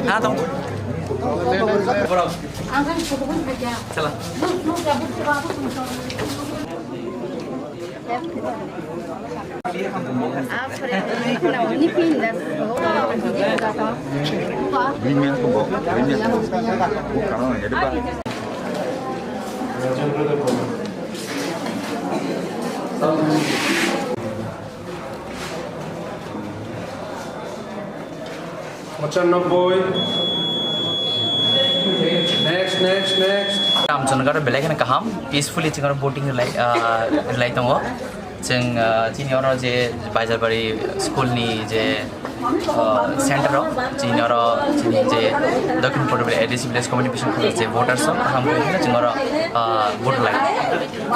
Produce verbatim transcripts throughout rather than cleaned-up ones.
Ha, tong. Chala. Pochannobboi. Next, next, next. Amchonagaro belai kheno kaham, peacefully chwng oro boating rwlai, ah, rwlai tongo. Chwng, ah, chini oro je Baijalbari school ni je, ah, center o, chini oro chini je Dakhin Potobari A D C Village Committee Bishnu je voters o kaham khe chwng oro, ah, vote rwlai.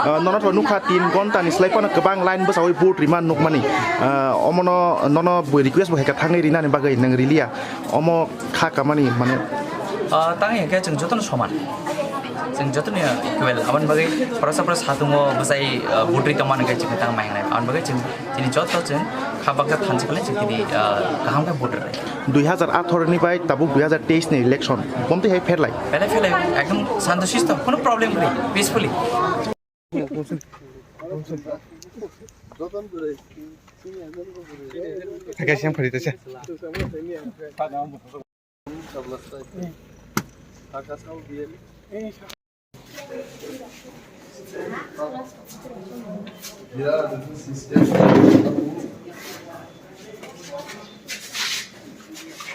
Ah, nono to nukha tin ghonta ni slai phano kwbang line bwsawi vote rima nukmani. Ah, omono nono bo request bo hai kha thangwi rinani bagwi nwng riliya. Omo kha kamani mane. Ah, tang hinkhe chwng jotono soman. Chwng jotono equal. Aboni bagwi khoroksa khoroksa satungo bwsai, ah, vote ri tongmani khe chwng tang mai wngnai. Aboni bagwi chwng chini joto chwng kha baksa thansa khlai chwng tini, ah, kaham khe vote rwnai. Dui hazar atharo ni bai tabuk dui hazar teis ni election. Bomtwi hai pherlai. Pherlai pherlai ekdom santo sisto, kono problem kwrwi, peacefully. Thakasiyam khari tasa.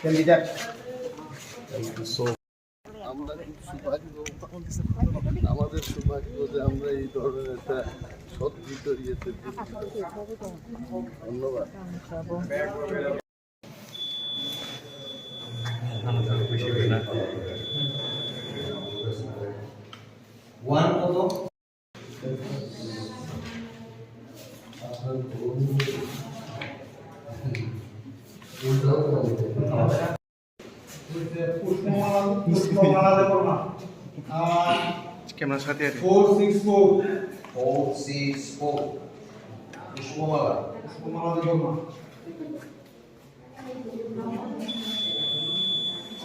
Candidate. আমরা খুব সৌভাগ্য, আমাদের সৌভাগ্য যে আমরা এই ধরনের একটা সজ্জিত ইয়েতে। ধন্যবাদ। ওয়ান কত? পুষ্পমালা, পুষ্পমালা দেববর্মা। আর ক্যামেরার সাথে আছে। Four six four. Four six four. Pushpamala. Pushpamala Debbarma.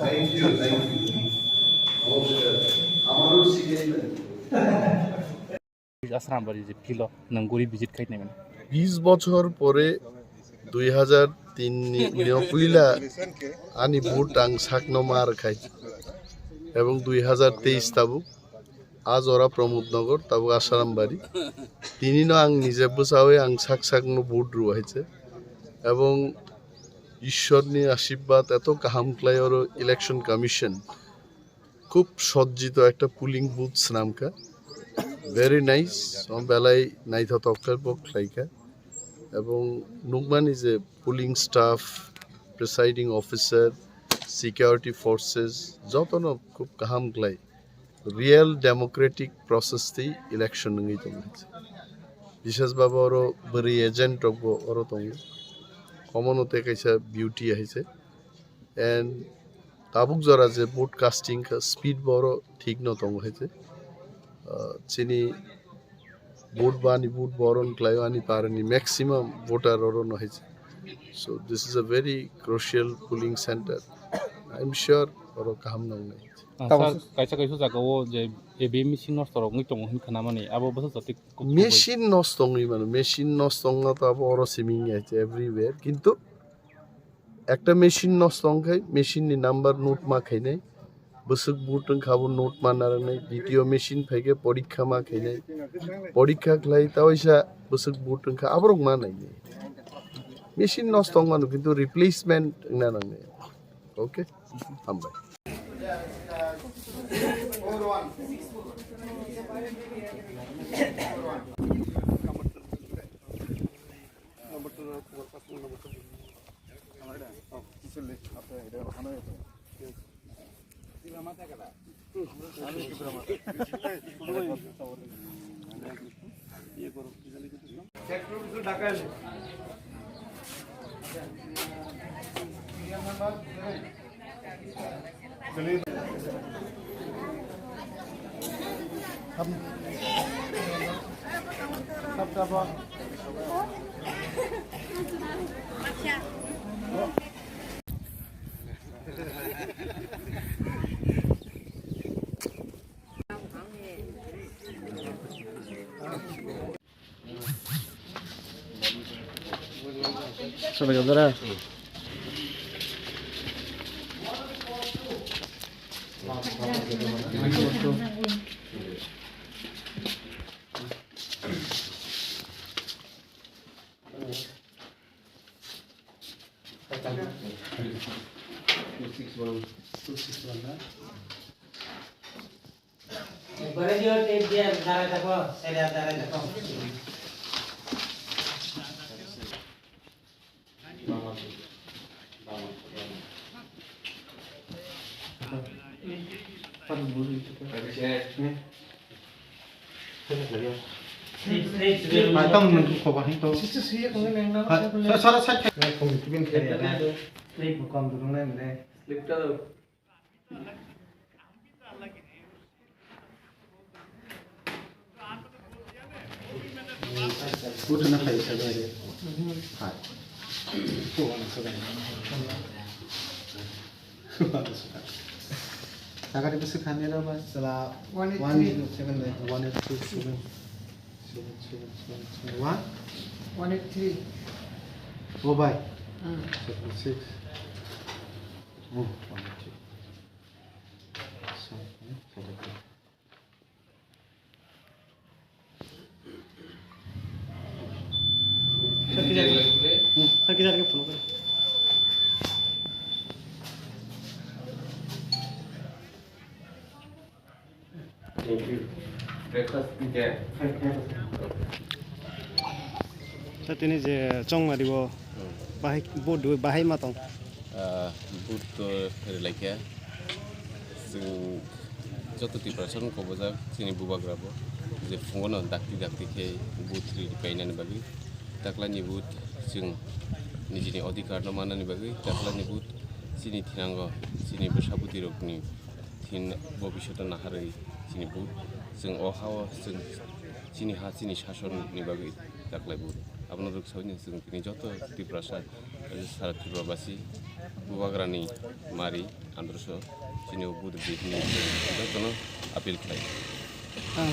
Thank you, thank you. নমস্কার। আমারও সিরিয়াল নাই। Asrambari je philo nang guri visit khai nai mane. বিশ বছর পরে দুই হাজার তিন ni, ni puila ani vote ang sakno mar khai. Ebong dui hazar teis tabuk a jora Pramod Nagar, tabuk Asarambari. Tinino ang nije bwchawi ang sak sakno vote rw haise. Ebong Ishwar ni ashirbad eto kaham khlai oro election commission. Khub sojjito ekta polling booth swnamkha. Very nice. Omo belai naithotok khe bo khlaikha. Ebong nukmani je polling staff, presiding officer, security forces, jotono khub kaham khlai. Real democratic process tei election wngwi tongo. Bishes baba oro bwrwi agent rokbo oro tongo. Omono tei kaisa beauty hai se. And tabuk jora je vote casting kha, speed bo oro thik no tongo hai se. Ah, chini vote ba ani vote bo oro no khlaio, ani para ni maximum voter oro no hai se. So this is a very crucial polling center. I'm sure oro kaham no wngnai. Ah, sir, kaisa kaisa jaga o je A B M machine nosto rok wngwi tongo hin khna mani, abo bwsa jati kuk-, kuk-, machine nosto wngwi mano, machine nosto wngna to abo oro simi wngya everywhere, kintu ekta machine nosto wngkhai machine ni number note ma khainai, bwswk vote wngkha abo note ma narwknai, D T O machine phaikhe porikha ma khainai, porikha khlai ta waisa bwswk vote wngkha aborok ma nainai, machine nosto wngmano kintu replacement wngna nangnai. Okay, hambai. Ekbare diyor, tape diyor, darai thako, sere darai thako. Slip, slip, slip. Sara side. Slip, slip. Slip, slip. Uthana khai sa bai. Hai. Ko wana sa bai. Jaga de bisi khani ra ba. Sala one eight three. One eight seven, one eight three seven. Seven, seven, seven, seven. One? One eight three. Oh, bai. Hmm. Seven six. Oh, one eight three. Sa tini je chongmari o bahai, bo dui bahai ma tong. Ah, vote to relaikhe. Chwng joto Tiprasa rok kobojak chini bubagra bo je phungo no dakti dakti khe vote ri painani bagwi. Taklai ni vote chwng nijini odhikar no mannani bagwi. Taklai ni vote chini thinango chini bwsa bwtwi rokni thin bobishoto naharwi chini vote. Chwng o hao chwng chini ha chini sason ni bagwi taklai vote. Abono rwksaui no chwng tini joto Tiprasa Sara Tripura basi bubagrani mari androso chini o budhi hini jotono appeal khlai. Ah,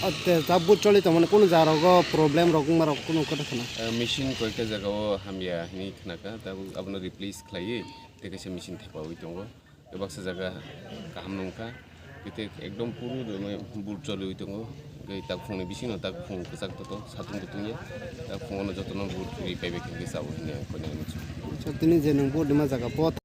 ah, te, ta but choli tongmani kunu jaga rogo problem rok wngma rok kunu kota khna. Eh, machine koita jaga o hamya hini khnaka, ta abono replace khlaiwi tei kaisa machine thepawi tongo. Tei baksa jaga kaham nungkha. Tei ekdom puru but choliwi tongo. Tei takphungni bisingo takphung kwchak toto, satung kutung ya. Takphungono jotono but ri paibai khe sao hinwi ang koinani muchung. Acha, tini je nwng but rima jaga pot.